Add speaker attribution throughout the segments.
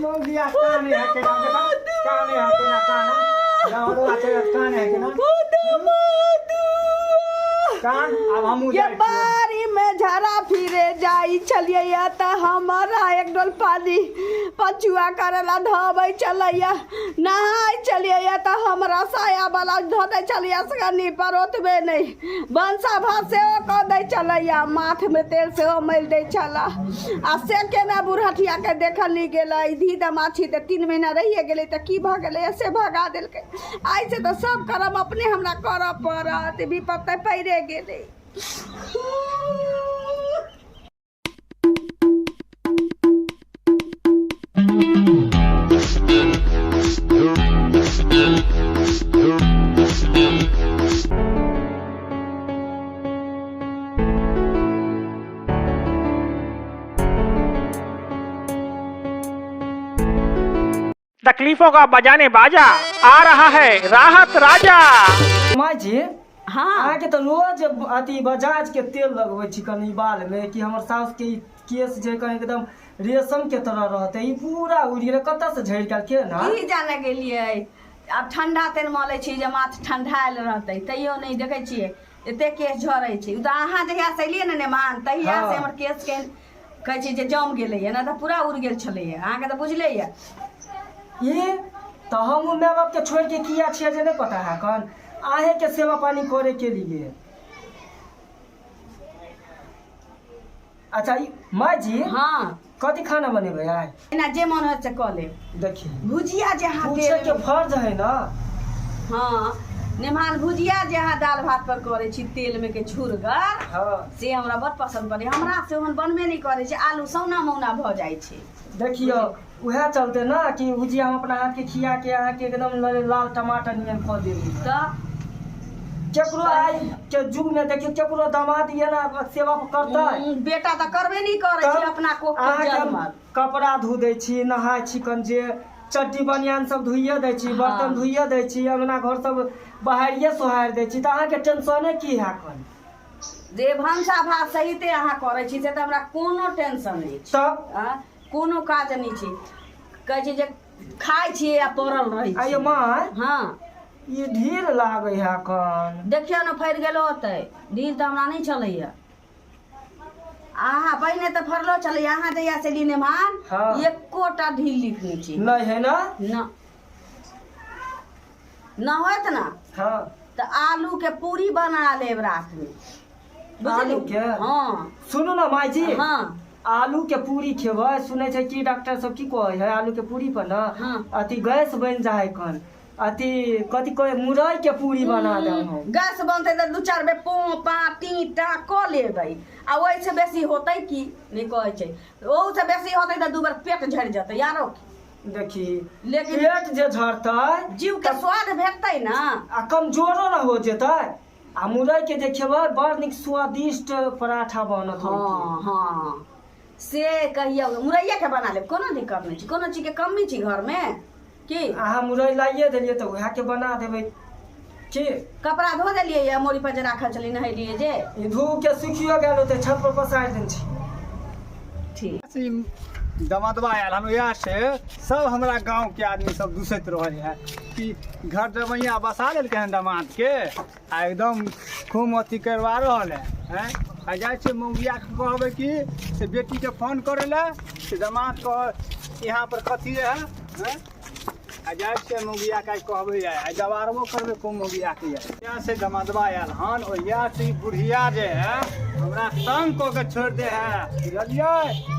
Speaker 1: मौगिया काने है केना देखा काने है केना काना दामदवा छै काने है केना कान आब हमहूँ
Speaker 2: ये
Speaker 1: जाइ छियौ।
Speaker 2: बारी में झरा फिरे जाई छलियै तऽ हमरा एक डोल पानी पछुआ करेला धोबै छलैया नहाय छलियै तऽ हमरा साया वाला धो दै छलैया से पर ओतबे नहि भनसा भात सेहो कऽ दै छलैया माथमे तेल सेहो मलि दै छलए आ से केना बुढ़हठियाके देखल नहि गेलै धी दमाछी तऽ 3 महीना रहिए गेलै तऽ की भऽ गेलै से भगा देलकै। आइसँ तऽ सब करम अपने हमरा करऽ पड़त, विपत तऽ पड़िए गेलै।
Speaker 3: तकलीफों का बजाने बाजा आ रहा है राहत राजा।
Speaker 4: माय जी,
Speaker 2: हाँ।
Speaker 4: अहाँके तऽ रोज अथी बजाज के तेल लगबै छी कनि बाल में कि हमर साउस के ई केश जे कहीं एकदम रेशम के तरह रहते, ई पूरा उड़ि गेलै, कतऽ से झड़ि गेल के ना?
Speaker 2: की जाने गेलियै, आब ठंडा तेल मलै छी जे माथ ठंडायल रहतै, तैयो नहि देखै छियै एते केश झड़ै छै। ओ तऽ अहाँ जहिया से एलियै ने नेमान तहिया से हमर केश के कहै छी जे जम गेलैया, नहि तऽ पूरा उड़ि गेल छलैया, अहाँके तऽ बुझले यऽ।
Speaker 4: ई तऽ हम माय बाप के छोड़ के किया छियै जे नहि पता है कन अहें के सेवा पानी करे के लिए। अच्छा ई माय जी,
Speaker 2: हाँ।
Speaker 4: कथी खाना बनेबै आइ?
Speaker 2: एना जे मन होत से कऽ लेब।
Speaker 4: देखी
Speaker 2: भुजिया जे अहाँ
Speaker 4: पूछे
Speaker 2: तेल
Speaker 4: के फर्ज है ना।
Speaker 2: हाँ नेमान, भुजिया जे अहाँ दालि भात पर करै छी तेल में के छुरगर,
Speaker 4: हाँ।
Speaker 2: से हमरा बड़ पसंद पड़ै। हमरा से ओहन बनबे नहि करै छै, आलू सौना मौना भऽ जाइ छै।
Speaker 4: देखियौ उएह चलते ना कि भुजिया हम अपना हाथ के खिया के अहाँके एकदम लाल टमाटर नियन कऽ देली।
Speaker 2: तऽ
Speaker 4: केकरो आइ के युग में देखियौ केकरो दामाद एना सेवा करतै?
Speaker 2: बेटा तऽ करबे नहि करै छै
Speaker 4: तब
Speaker 2: अपना कोख के
Speaker 4: अहाँके हम
Speaker 2: जनमल।
Speaker 4: कपड़ा धो दै छी, नहाय छी कन जे चड्डी बनियान सब धोइए दै छी, बर्तन धोइए दै छी, अंगना घर सब बहारिए सोहारि दै छी, तऽ अहाँके टेंशने की है कन?
Speaker 2: जे भनसा भात सहिते अहाँ करै छी से तऽ हमरा कोनो टेंशन नहि छै।
Speaker 4: तब
Speaker 2: कोनो काज नहि छै, कहै छै जे खाइ छियै आ पड़ल रहै
Speaker 4: आइयो
Speaker 2: छियै।
Speaker 4: माय,
Speaker 2: हाँ।
Speaker 4: ई ढील लागै है कन।
Speaker 2: देखियौ ने फड़ि गेलो होतै, ढील तऽ हमरा नहि छलैया। अहाँ पहिने तऽ फड़लो छलैया, अहाँ जहिया से ली नेमान,
Speaker 4: हाँ।
Speaker 2: एकोटा ढील लिखने छी
Speaker 4: नहि है ना?
Speaker 2: न न होत ना।
Speaker 4: हाँ।
Speaker 2: तऽ आलू के पूरी बना लेब रात में, बुझली?
Speaker 4: आलू के?
Speaker 2: हाँ।
Speaker 4: सुनू ना माय जी,
Speaker 2: हाँ।
Speaker 4: आलू के पूरी खेबै, सुनै छै कि डॉक्टर सब की कहै है आलू के पूरी पर ना,
Speaker 2: हाँ।
Speaker 4: अथी गैस बनि जाइ है कन, अथी कथी कहै मुरई के पूरी बना देब हम।
Speaker 2: गैस बनतै तऽ 2-4 बेर पों पा टी टा कऽ लेबै, आ ओहिसँ बेसी होतै की नहि कहै छै, ओहूसँ बेसी होतै तऽ 2 बेर पेट झड़ि जेतै आरो की।
Speaker 4: देखी
Speaker 2: लेकिन
Speaker 4: पेट जे झड़तै
Speaker 2: जीव के स्वाद भेटतै ना,
Speaker 4: आ कमजोरो ना हो जेतै। आ मुरई के जे खेबै बड़ नीक स्वादिष्ट पराठा बनत।
Speaker 2: हाँ हाँ से कहियौ मुरैया के बना लेब, कोनो दिक्कत नहि छै, कोनो चीज के कमी छै घर में की?
Speaker 4: अहाँ मुरई लाइए देलियै तऽ उएह के बना देबै की?
Speaker 2: कपड़ा धो देलियै या मोरी पर जे राखल छलै नहेलियै जे?
Speaker 4: ई धो के सुखियो गेल होतै, छत पर पसारि देने छी।
Speaker 2: ठीक।
Speaker 1: दमदवा आयल हन उएह से सब हमरा गाँव के आदमी सब दूसैत रहै है कि घर जमैया बसा लेलकै हन दमाद के आ एकदम खूब अथी करवा रहल है। हैं आ जाइ छियै मौगिया के कहबै कि से बेटीके फोन करै लए से दमाद कह यहाँ पर कथी है। हैं आ जाइ छियै मौगिया के कहबै आइ दबारबो करबै खूब मौगिया के। यहाँ से दमदवा आयल हन ओहिया से ई बुढ़िया जे है हमरा तंग कऽ के छोड़ि दे है, बुझलियै?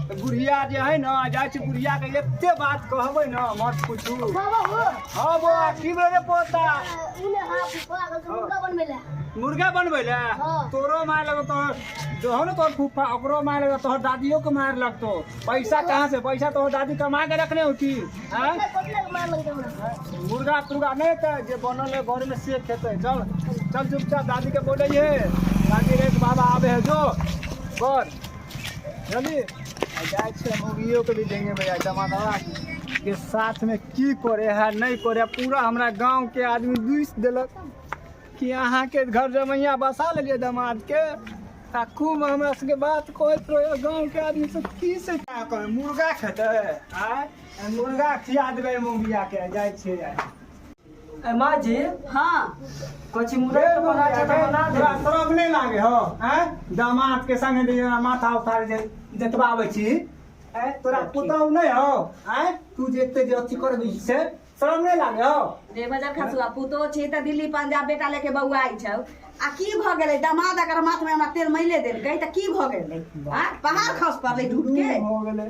Speaker 1: तऽ बुढ़िया जे है ने, जाइ छी बुढ़िया के एते बात कहबै ने मत पूछू। हाँ बौआ की भेलै रे पोता? मुर्गा बनबै लए? तोरो माय लगो तोहर जो हो ने तोहर फूफा ओकरो माय लगो तोहर दादियो के मार लगतो। पैसा कहाँ से? पैसा तोहर दादी कमा के रखने हो की? मुर्गा तुर्गा नहीं तऽ जे बनल है घर में से खेतै। चल चल चुपचाप दादी के बोलै है, दादी रे बाबा आबे है जो कर जल्दी। जाइ छियै मौगियो के भी देंगे भैया दमादवा के साथ में की करे है नहीं करे है। पूरा हमरा गाँव के आदमी दूसि देलक कि अहाँके घर जमैया बसा लेलियै दमाद के, आ खूब हमरा सबके बात कहैत रहै गाँव के आदमी सब की से क्या कहबै, मुर्गा खेतै? आय मुर्गा खिया देबै मौगिया के, जाइ छियै आइ।
Speaker 4: ए माँ जी।
Speaker 2: हाँ।
Speaker 4: कथी मुर्गा के बना छै तऽ बना दे।
Speaker 1: तोरा शरम नहि लागे हौ? आँय, दामाद के संगे जे माथा उठा जे जतबाबै छी, आँय, तोरा पुतहु नहि हौ? आँय, तू जे एते जे अथी करबी से शरम नहि लागे हौ?
Speaker 2: रे बजर खसुआ, पुतोह छी तऽ दिल्ली पंजाब बेटा लेके बौआइ छौ, आ की भऽ गेलै? दामाद अगर माथमे हमरा तेल मैले देलकै तऽ की भऽ गेलै? आ पहाड़ खस पड़लै ढूँढ के?
Speaker 1: हो गेलै।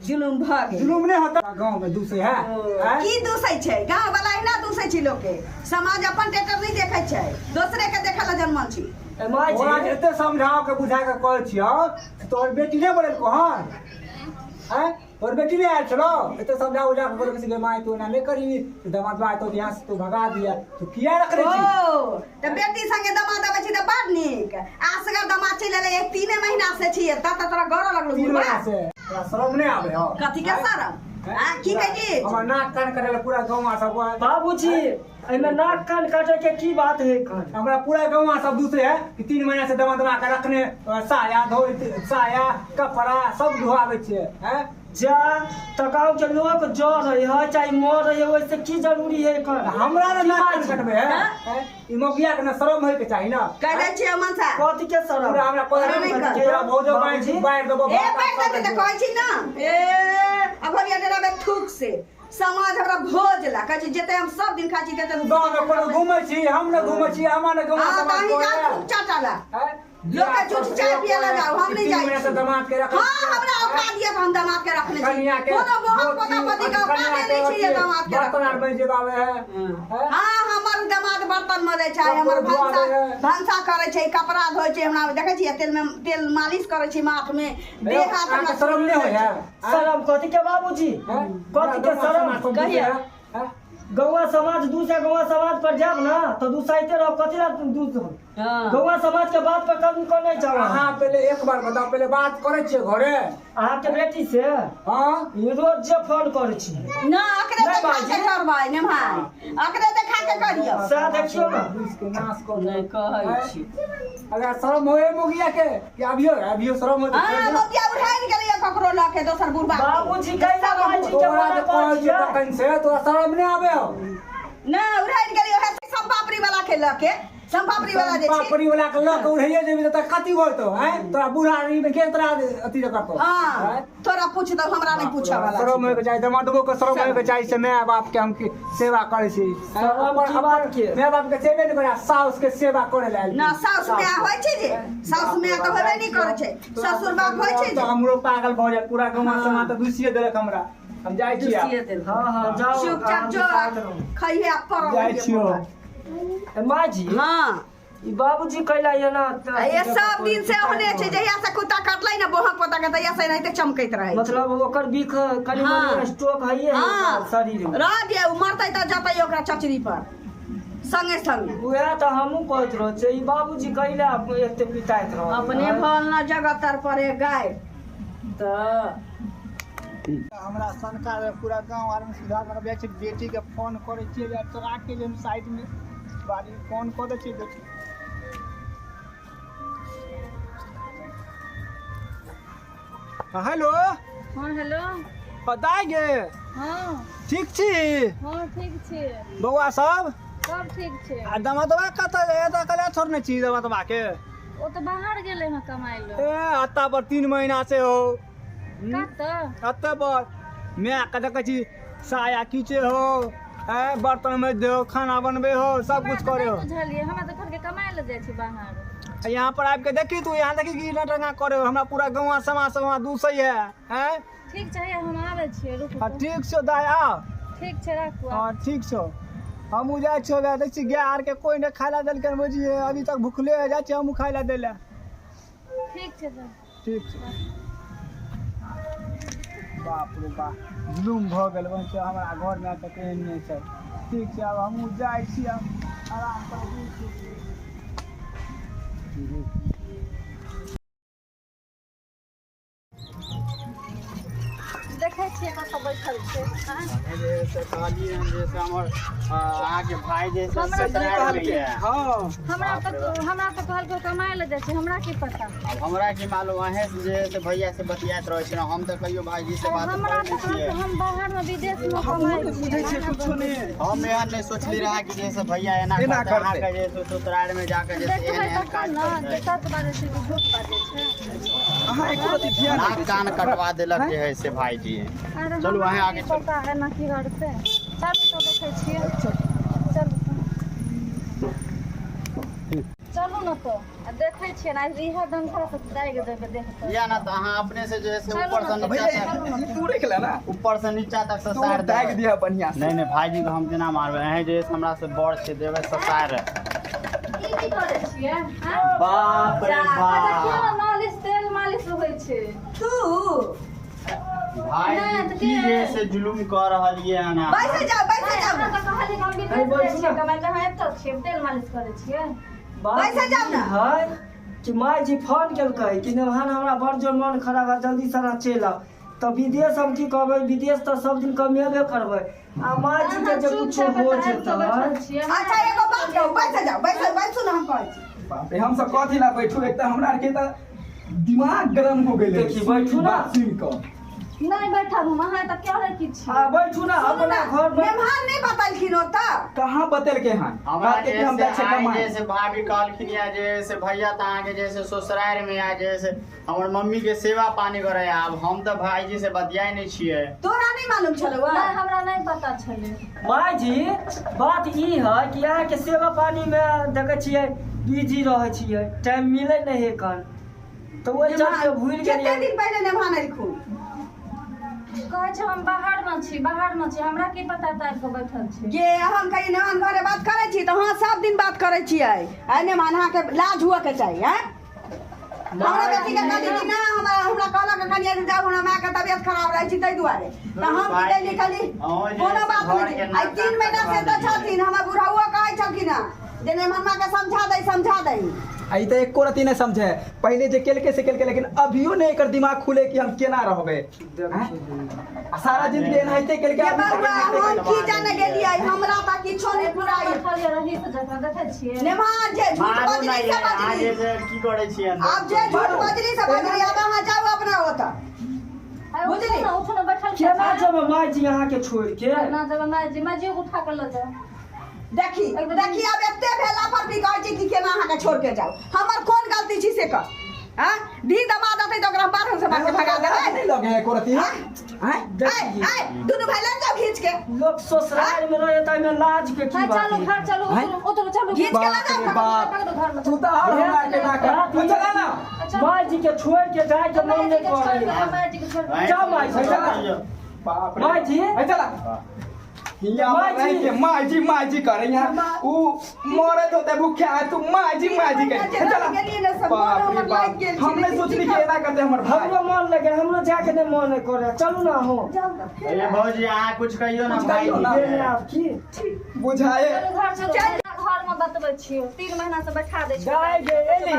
Speaker 2: जुलुम भऽ गेल।
Speaker 1: जुलुम नहि होता, गाँव में दूसरे है। आँय?
Speaker 2: की दूसै छै गाँव वाला? एहिना दूसै छै लोकके। समाज अपन टेटर नहि देखै छै, दोसरे के देखै लए जनमल छी।
Speaker 4: ए माँ
Speaker 1: तोरा
Speaker 4: जी।
Speaker 1: जे एते समझाओ के बुझा के कहै छियौ, तोहर बेटी नहि बोलेलको हन? आँय, तोहर बेटी नहि आयल छलौ? एते समझा बुझा के बोललकै से माय, तू एना नहि करी, दमादवा एतौ यहाँ से तू भगा दिया, तू किया रखने छी?
Speaker 2: ओ तऽ बेटी संगे दामाद अबै छी तऽ बड़ नीक। असगर दामाद चलि एलै, एक तीने महीना से छी एतऽ तऽ तोरा गौरव लगलौ?
Speaker 1: 3
Speaker 2: बुढ़बा
Speaker 1: महीना से तोरा शरम नहि आबै हौ?
Speaker 2: कथी के शरम? आ की कहली?
Speaker 1: हमर नाक कान कटल पूरा गाँव सब।
Speaker 4: बाबूजी, एहिमे नाक कान काटे के की बात है कन?
Speaker 1: हमरा पूरा गाँव सब दूसरे है कि 3 महीना से दमा दमा के रखने, साया धोइ, साया कपड़ा सब धोआबै छियै हैं।
Speaker 4: जा तकाउ के लोक जर रहे है चाहे मर रहे है, ओहिसे की जरूरी है कन?
Speaker 1: हमरा ने नाक कान कटबै है हैं? ई मौगिया के ने शरम होय के चाही ना।
Speaker 2: कह दै छियै मनसा।
Speaker 4: कथी के शरम?
Speaker 1: पूरा हमरा
Speaker 2: शरम नहि कर।
Speaker 1: पूरा भौजो
Speaker 4: बाबूजी।
Speaker 1: बाढ़ि देबो।
Speaker 2: ए बैठ देते तऽ कहै छी ना। ए अभरिया डराबे थूक से समाज हमरा भोज ला कहै छी, जते हम सब दिन खाइ छी तते।
Speaker 1: गाँव में कोनो घूमै छी? हम ने घूमै छी, हमरा ने गाँव
Speaker 2: हाँ तऽ
Speaker 1: समाज
Speaker 2: अहीं जाउ
Speaker 1: कहै
Speaker 2: थूक चाटऽ ला।
Speaker 1: हैं?
Speaker 2: लोक के झूठ चाय पिए ला जाओ, हम नहीं
Speaker 1: 3
Speaker 2: जाइ
Speaker 1: महीना से
Speaker 2: छी।
Speaker 1: दामाद के रखै
Speaker 2: हाँ,
Speaker 1: छियै।
Speaker 2: हमरा औकात दिअ तऽ हम दामाद के रखने छी।
Speaker 1: कनिया के
Speaker 2: कोनो बोहक पोता पति के औकात नहि छी जे दामाद के
Speaker 1: बर्तन आर
Speaker 2: रखबै।
Speaker 1: बनि जेबावे है हैं?
Speaker 2: हाँ, हमर दामाद बर्तन मजै छै, हमर
Speaker 1: कपड़ो
Speaker 2: भनसा
Speaker 1: धोआबै है।
Speaker 2: भनसा करै छै, कपड़ा धोइ छै। हमरा देखै छियै, तेल में तेल मालिश करै छै माथ में, देह हाथ
Speaker 1: अहाँके
Speaker 2: हमरा
Speaker 1: शरम नहि होइ है?
Speaker 4: शरम कथी के बाबूजी? कथी के शरम?
Speaker 2: कहिया?
Speaker 4: गौवा समाज दूसरा गौवा समाज पर जाब ना तो दूसराइते रहो। कथी ला दूस? गौवा समाज के बात पर कभी को नहीं जाओ।
Speaker 1: अहाँ पहिले एक बार बताउ, पहिले बात करै छियै घरे?
Speaker 4: अहाँके बेटी से?
Speaker 1: हाँ।
Speaker 4: ई रोज जे फोन करै छी।
Speaker 2: ना अकरे
Speaker 4: नहि
Speaker 2: देखा
Speaker 4: बाजी।
Speaker 2: के करबै ने भाई, अकरे देखा के करियौ।
Speaker 4: सएह देखियौ ने।
Speaker 1: दूस के नाश कऽ
Speaker 2: नहि कहै छी।
Speaker 1: अगर शरम होए मोगिया के कि अभियो अभियो शरम होए तऽ
Speaker 2: हाँ
Speaker 1: छोड़ि दे।
Speaker 2: मोगिया उठाइ गेलैया ककरो लऽ के दोसर बुढ़बा के।
Speaker 4: बाबूजी कैला बाजी के
Speaker 1: तोरा
Speaker 4: मना
Speaker 1: जे
Speaker 4: करै
Speaker 1: कहै छियौ
Speaker 4: छियै?
Speaker 1: तखन से तोरा शरम नहि आबै हौ?
Speaker 2: ना उठाइ गेलै ओहे सम्पापड़ी वाला के लऽ के, सम्पापड़ी वाला जे छै।
Speaker 1: पापड़ी वाला के लऽ के उड़ैये जेबी तऽ कथी होतौ? आँय, तोरा बूढ़ा आदमी में के तोरा अथी करतौ?
Speaker 2: हाँ
Speaker 1: आँय?
Speaker 2: तोरा पूछतौ, हमरा नहि पूछऽ वाला
Speaker 1: शरम
Speaker 2: छै।
Speaker 1: होइके चाही, दमादबो के शरम होइके चाही से माय बाप के हम की सेवा करै छी।
Speaker 4: शरम की बात के?
Speaker 1: माय बाप के सेवे नहि करै, साउस के सेवा करै लए आयल
Speaker 2: ना
Speaker 1: छी।
Speaker 2: साउस माय होइ छै जे? साउस माय तऽ होबे नहि करै छै, ससुर बाप होइ छै
Speaker 1: तऽ
Speaker 2: जे।
Speaker 1: हमरो पागल भऽ जायत पूरा गाँव समाज तऽ दुसिए देलक हमरा। हम जाइ छी आब।
Speaker 2: दुसिए देलक।
Speaker 4: हाँ हाँ, जाओ।
Speaker 2: चुपचाप
Speaker 4: आराम
Speaker 2: जो
Speaker 4: से साथ रहू।
Speaker 2: खइहे आ पड़ल
Speaker 1: जाइ
Speaker 2: रहिहे
Speaker 1: छियौ।
Speaker 2: मोबाइल।
Speaker 4: ए माँ जी।
Speaker 2: हाँ।
Speaker 4: ई बाबूजी कैला एना?
Speaker 2: आ ये सब दिन से ओहने छै, जहिया से कुत्ता कटलै ने बोहक पोता के, तहिया से एनाहिते चमकैत रहै छै।
Speaker 4: मतलब ओकर बिख कनि
Speaker 2: हाँ।
Speaker 4: मनि स्ट्रोक हइए है
Speaker 2: हाँ
Speaker 4: शरीर में।
Speaker 2: रह दियौ, ओ मरतै तऽ जतै ओकरा चचरी पर संगे संगे।
Speaker 4: उएह तऽ हमहूँ कहैत रहै छियै, ई बाबूजी कैला एते पिताइत रहल?
Speaker 2: अपने भल न जगह तर पर गाय तऽ
Speaker 1: हमरा सनका पूरा गाँव आरमे सुधार करब। जाइ छै बेटीके फोन करै छियै या तो राखि लेब साइडमे, बाड़ी फोन कऽ दै छियै बेटी। हेलो।
Speaker 5: हाँ, हेलो।
Speaker 1: दाइ गे।
Speaker 5: हाँ।
Speaker 1: ठीक छी?
Speaker 5: हाँ, ठीक छी।
Speaker 1: बौआ सब?
Speaker 5: सब ठीक छै।
Speaker 1: आ दमादबा कतऽ? एतऽ कला छोड़ने छी दमादबा के?
Speaker 5: ओ तऽ बाहर गेलै हँ कमाइ लए।
Speaker 1: ए अत्ता पर 3 महीना से हो।
Speaker 5: कतऽ?
Speaker 1: अत्ते पर माय के देखै छी साया खींचे हो, ए बर्तन में दो, खाना बनबे हो, सब कुछ करे हो।
Speaker 5: हमरा तऽ नहि बुझलियै, हमरा तऽ कहलकै कमाइ लए जाइ छी बाहर।
Speaker 1: आ यहाँ पर आबि के देखी तू, यहाँ देखी कि नटंगा करे हो। हमरा पूरा गाँव समाज सब वहाँ दूसै है हैं।
Speaker 5: ठीक छै, हम आबै छियै, रुकू।
Speaker 1: हाँ ठीक छौ दाइ, आ
Speaker 5: ठीक छै, राखू।
Speaker 1: हाँ ठीक छौ, हमहूँ जाइ छियौ। दै छी गाय आरके कोइ नहि खाय लए देलकै, बुझिए अभी तक भुखले है। जाइ छियै हमहूँ खाय लए दै लए।
Speaker 5: ठीक छै तऽ।
Speaker 1: ठीक छै। बाप रे बाप, जुलुम भऽ गेल बच्चा हमरा घरमे तऽ एहन नहि छै। ठीक छै, आब हमहूँ जाइ छी, आब आराम करै छी।
Speaker 5: देखै छियै कतऽ बैठल छै।
Speaker 6: जे से कहलियै हन जे से हमर अहाँके भाई जे से
Speaker 5: हमरा तऽ
Speaker 6: ससुराल में है।
Speaker 1: हाँ
Speaker 5: हमरा तऽ कहलकै कमाय लए जाइ छै, हमरा की पता।
Speaker 6: अब हमरा की मालूम, अहें से जे से भैया से बतियाइत रहै छै, हम तऽ कहियो भाईजी से बात
Speaker 5: हमरा
Speaker 6: करै
Speaker 5: तऽ
Speaker 6: नहि छियै।
Speaker 5: कहलकै हम बाहर में विदेश में
Speaker 7: हमहूँ
Speaker 5: कमाइ
Speaker 7: नहि बुझै छियै कुछो नहि।
Speaker 6: हम एहन नहि सोचली रहा कि जे से भैया एना
Speaker 7: एना
Speaker 6: करतै,
Speaker 7: करतै।
Speaker 6: अहाँके जे से ससुराल में जाके जे से एहन
Speaker 5: देखबै
Speaker 6: एहन
Speaker 5: तखन
Speaker 6: काज
Speaker 5: ने जे
Speaker 6: करतै।
Speaker 5: सच बाजै छै कि झूठ बाजै छै।
Speaker 7: अहाँ एको रत्ती ध्यान नहि
Speaker 6: नाक
Speaker 7: दै
Speaker 6: कान
Speaker 7: छियै।
Speaker 6: कटवा देलक जे है से भाईजी।
Speaker 5: अरे
Speaker 6: चलू
Speaker 5: हमरा
Speaker 6: अहें आगे
Speaker 5: की
Speaker 6: चलू।
Speaker 5: पता एना की करतै। चलू तऽ देखै छियै। चलू चलू ने तऽ आ देखै छियै ने, आइ इएह डंका से दागि देबै देखतै।
Speaker 6: या ना तऽ अहाँ अपने से जे है से
Speaker 5: चलू
Speaker 6: ऊपर से
Speaker 5: ने।
Speaker 6: नीचा
Speaker 7: भैया
Speaker 6: तक
Speaker 7: ई तू रख ले ना,
Speaker 6: ऊपर से नीचा तक
Speaker 7: तू
Speaker 6: ससार
Speaker 7: दागि
Speaker 6: देबै।
Speaker 7: दिह बढ़िया से।
Speaker 6: नहीं नहीं भाईजी के हम केना मारबै, अहें जे है से हमरा से बड़ छै, देबै ससार।
Speaker 5: ई की करै छियै? आँय?
Speaker 6: बाप रे
Speaker 5: अच्छा,
Speaker 6: बाप।
Speaker 5: देखियौ ने, मालिश तेल मालिश होइ छै।
Speaker 2: तू
Speaker 6: भाई
Speaker 5: नहि, तऽ
Speaker 6: की
Speaker 5: के?
Speaker 6: जे से जुलुम कऽ रहलियै हन अहाँ?
Speaker 2: बैसे जाओ, बैसे जाओ।
Speaker 5: हमरा तऽ कहलियै कि हम
Speaker 4: अरे
Speaker 5: विदेश जाइ
Speaker 4: बैसू
Speaker 5: छियै
Speaker 4: ने।
Speaker 5: कमाय लए, अहाँ एतऽ छियै तेल मालिश करै छियै।
Speaker 4: बात
Speaker 2: बैसे जाउ ने।
Speaker 4: ई है कि माय जी फोन केलकै कि नेहान हमरा बड़ जोर मन खराब है, जल्दी से अहाँ चलि आउ। तऽ विदेश हम की कहबै, विदेश तऽ सब दिन कमेबे करबै, आ माय जी के
Speaker 5: अहाँ
Speaker 4: जे कुछो
Speaker 5: चुपचाप
Speaker 4: हो
Speaker 5: एतऽ आबि कऽ बैठल
Speaker 4: जेतै।
Speaker 5: छियै।
Speaker 2: अच्छा एगो बात कहू, बैसे जाओ, बैसे बैसू ने, हम कहै छी।
Speaker 7: बाप रे, हम सब कथी ला बैठू, एक तऽ हमरा आरके तऽ दिमाग गरम हो गेलै।
Speaker 4: देखी, बैठू ना।
Speaker 7: बात सुनि कऽ।
Speaker 5: नहि बैठब हम, अहाँ तऽ कहै की छियै।
Speaker 4: आ बैठू ना
Speaker 2: सुनू
Speaker 4: अपना
Speaker 2: ने,
Speaker 4: घर में।
Speaker 2: मेहमान नहि बतेलखिन ओतऽ।
Speaker 7: कहाँ बतेलकै हन?
Speaker 6: हमरा
Speaker 7: कहलकै
Speaker 6: जे
Speaker 7: कि हम
Speaker 6: से
Speaker 7: जाइ छियै
Speaker 6: आइ
Speaker 7: कमाए।
Speaker 6: जे से भाभी कहलखिन या जे से भैया तऽ अहाँके जे से ससुराल में आ जे से हमर मम्मी के सेवा पानी करे। आब हम तऽ भाईजी से बतियाइ नहि छियै।
Speaker 2: तोरा नहि मालूम छलौ?
Speaker 5: नहि, हमरा नहि पता छलै।
Speaker 4: माय जी बात ई है कि अहाँके सेवा पानी में देखै छियै बिजी रहै छियै, टाइम मिलै नहि है कन, तऽ ओहि चलते भूलि
Speaker 2: कते
Speaker 4: गेलियै।
Speaker 2: दिन पहिले नेभान एलखुन?
Speaker 5: कहै छै हम बाहर में छी, बाहर में छी, हमरा की पता तऽ आबि कऽ बैठल छी।
Speaker 2: गे हम कहियै नेभान घरे बात करै छी तऽ हाँ सब दिन बात करै छियै। आइ नेभान अहाँके लाज हुअ के चाही। हैं हमरा बेटी के कहली कि ना, हमरा हमरा कहलक कहलियै जे जाउ, हमरा माय के तबियत खराब रहै छै ताहि दुआरे तऽ हम की कहली, कहली
Speaker 6: अहूँ जे
Speaker 2: कोनो बात
Speaker 6: घर
Speaker 2: नहि।
Speaker 6: के
Speaker 2: आइ
Speaker 6: नाक
Speaker 2: 3 महीना से
Speaker 6: कटवा
Speaker 2: तऽ छथिन, हमर बुढ़ाओ कहै छलखिन हँ जे नेभान माँ के समझा दै, समझा दै।
Speaker 7: आ ई तऽ एको रत्ती नहि समझे। पहिले जे केलकै से केलकै, लेकिन अभियो नहि एकर दिमाग खुले कि हम केना रहबै। आँय? आ सारा जिंदगी एनाहिते केलकै,
Speaker 2: ये
Speaker 7: अभी तक
Speaker 2: बौआ
Speaker 7: एनाहिते
Speaker 2: हम
Speaker 7: केलकै।
Speaker 2: की जाने गेलियै, हमरा तऽ किछो नहि फुराई।
Speaker 5: बैठल रही तऽ जकाँ देखै छियै।
Speaker 2: नेभान जे झूठ
Speaker 6: मारू
Speaker 2: बजली
Speaker 6: नहि
Speaker 2: से
Speaker 6: अहाँ जे
Speaker 2: बजली,
Speaker 6: से की करै छियै?
Speaker 2: आब जे झूठ बजली से बजली, आब अहाँ जाउ अपना ओतऽ।
Speaker 5: आइ उठू
Speaker 2: बुझली?
Speaker 5: ने, उठू ने, बैठल
Speaker 4: केना जेबै माय जी अहाँके छोड़ि के?
Speaker 5: ना जेबै माय जी, माय जी के उठा कऽ लऽ जाउ।
Speaker 2: देखी देखी, आब एते भेला पर भी कहै छी कि केना अहाँके छोड़ के जाउ, हमर कोन गलती छी से कह। हाँ धी दमाद अतै तऽ ओकरा बारह से मार के भगा देबै।
Speaker 7: नहि लगे है एको रत्ती? आँय?
Speaker 2: ऐ ऐ दुनू भाई लग जाओ खींच के।
Speaker 4: लोक ससुराल में रहे ताहिमे लाज के की
Speaker 5: हाँ,
Speaker 4: बात
Speaker 5: चलू
Speaker 4: है?
Speaker 5: घर चलू, उतरू उतरू चलू।
Speaker 2: घीच के
Speaker 7: बाप
Speaker 2: लऽ
Speaker 7: रे
Speaker 2: जाओ।
Speaker 7: बाप,
Speaker 5: घर में
Speaker 7: तू तऽ आओर हमरा आरके ना कर चला ना।
Speaker 4: माय जी के छोड़ के जाय के मन
Speaker 5: माय
Speaker 4: नहि
Speaker 5: जी के छोड़
Speaker 4: करे।
Speaker 5: के, माय जी के छोड़ के।
Speaker 4: जाओ माय जी, चला।
Speaker 7: बाप रे।
Speaker 4: माय जी।
Speaker 7: ऐ चला। हियाँ
Speaker 4: माय
Speaker 7: पर
Speaker 4: जी।
Speaker 7: रह के माय जी माय जी करे, यहाँ ऊ मरत होते भूखे, आ तू माय जी माय जी करे। ऐ चला।
Speaker 2: गेलियै ने सब,
Speaker 7: बाप
Speaker 2: मन
Speaker 7: रे
Speaker 2: हमर
Speaker 7: बाप,
Speaker 2: लागि गेल
Speaker 7: हम
Speaker 2: छै।
Speaker 7: नहि सोचली कि एना करते हमर भाई।
Speaker 4: हमरो मन लगे, हमरो जाके नहि मन नहि करे। चलू ना हो।
Speaker 2: जाउ ने फेर।
Speaker 6: अरे भौजी अहाँ कुछ कहियौ ना
Speaker 7: कुछ कहियौ ना।
Speaker 6: भाईजी के।
Speaker 4: आब की
Speaker 7: बुझाए।
Speaker 5: चलू घर चलू, घर में बतबै छियौ। 3 महीना से बैठा दै छियौ।
Speaker 4: जाय गे, एली?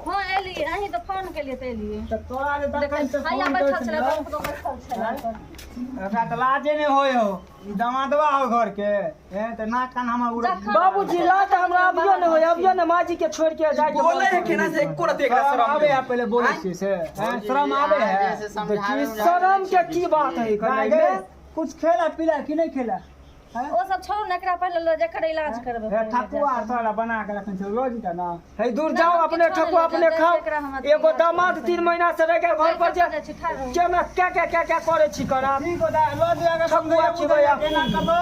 Speaker 5: हाँ एलियै, अहीं तऽ फोन केलियै तऽ एलियै।
Speaker 1: तऽ तोरा जे तखन से
Speaker 5: हैया
Speaker 1: फोन
Speaker 5: बैठल
Speaker 1: करै
Speaker 5: छलै,
Speaker 1: छलौ,
Speaker 5: बैठल बैठल छलै।
Speaker 1: एकरा तऽ लाजे नहि होइ हौ, ई दमादवा हौ घर के, हैं तऽ नाक कान हमर उड़।
Speaker 5: जखन
Speaker 4: बाबूजी लाज हमरा अभियो नहि होय, अभियो ने माँ जी के छोड़ के जाय के
Speaker 7: बोले है केना से एको रत्ती एकरा
Speaker 1: शरम
Speaker 7: शरम
Speaker 1: आबे
Speaker 7: नहीं।
Speaker 1: है पहिले बोलै छियै से, हैं
Speaker 6: भौजी,
Speaker 1: शरम आबे
Speaker 6: अहाँ
Speaker 1: है।
Speaker 6: जे से समझाबै
Speaker 4: देखी शरम के की बात है
Speaker 1: गाय
Speaker 4: कने
Speaker 1: गे, कुछ खेला पीला कि नहि खेला? हैं?
Speaker 5: ओ सब छोड़ू ने, एकरा पहिले लऽ जकर इलाज करबै।
Speaker 1: हे ठकुआ तोरा बना के रखने छौ रोज के ना।
Speaker 4: हे दूर जाओ, अपने ठकुआ अपने खाओ। एगो दामाद 3 महीना से रह के घर पर जे केना क्या क्या क्या क्या करे छी करा।
Speaker 1: ठीक हो दा लऽ जाके
Speaker 4: ठकुआ खिबै आ।
Speaker 1: एना करबो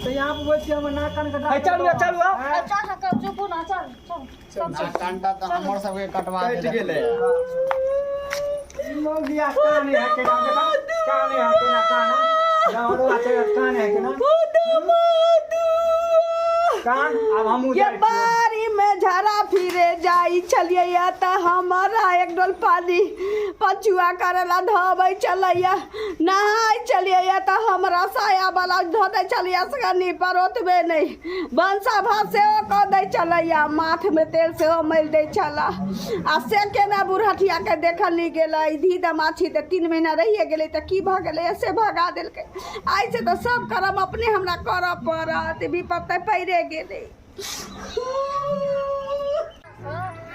Speaker 1: तऽ यहाँ पर बैठ के हमर नाक कान कटा।
Speaker 4: हे चलू चलू आओ।
Speaker 5: चल ना, चुपू ना, चल चल सब
Speaker 6: नाक कान तऽ हमर सबके कटवा
Speaker 7: कटि
Speaker 6: देलक।
Speaker 7: गेलै।
Speaker 1: लोग दिया कान है केना देखा, कान है केना कान है दामादवा छै कान है केना कान। आब हमहूँ
Speaker 2: ये
Speaker 1: जाइ छियौ।
Speaker 2: बारी में झरा फिरे जाई छलियै तऽ हमरा एक डोल पानी पछुआ करेला धोबै छलैया, नहाय छलियै। छलियै तऽ हमरा साया ब्लाउज धऽ दै छलियै कनि पर ओतबे नहि, भनसा भात सेहो कऽ दै छलैया, माथमे तेल सेहो मलि दै छलए। आ से केना बुढ़हठियाके देखल नहि गेलै। धी दमाछी तऽ 3 महीना रहिए गेलै तऽ की भऽ गेलै, से भगा देलकै। आइसँ तऽ सब करम अपने हमरा करऽ पड़त, विपत तऽ पड़िए गेलै।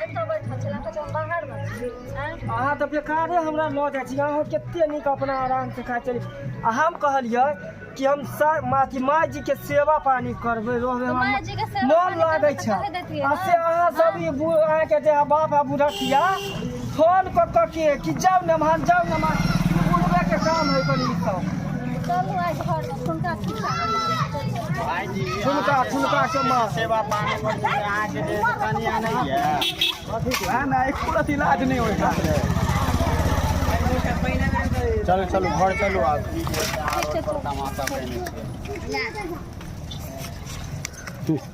Speaker 5: एतऽ बैठल छलै, कहै छै हम बाहरमे छी। आँय?
Speaker 4: अहाँ तऽ बेकारे हमरा लऽ जाइ छी। अहाँ कते नीक अपना आरामसँ खाइ छलियै, आ हम कहलियै कि हम अथी माय जीके सेवा पानी करबै, रहबै,
Speaker 5: तऽ
Speaker 4: हमरा
Speaker 5: माय जीके सेवा
Speaker 4: मोन
Speaker 5: पानी
Speaker 4: लागै
Speaker 5: करबै तऽ
Speaker 4: छै।
Speaker 5: कहि दैतियै
Speaker 4: आ
Speaker 5: ने।
Speaker 4: से अहाँ सब ई अहाँके जे बाप आ बुढ़िया फोन कऽ कऽ के कि जाउ नमहर, जाउ नमहर, ई बुढ़बेके काम है कनि ई सब।
Speaker 5: चलू आइ घरमे ठुनका ठुनका के मारब, चलू।
Speaker 6: भाईजी,
Speaker 4: ठुनका
Speaker 6: अहाँके
Speaker 4: ठुनका के मार।
Speaker 6: सेवा पानी मे जे अहाँके जे कनिया नहि यऽ।
Speaker 7: वएह ने, एको रति लाज नहि होइ है।
Speaker 6: चलू चलू, घर चलू। आब की जे छै, अहाँ रोड पर तमाशा केने छियै।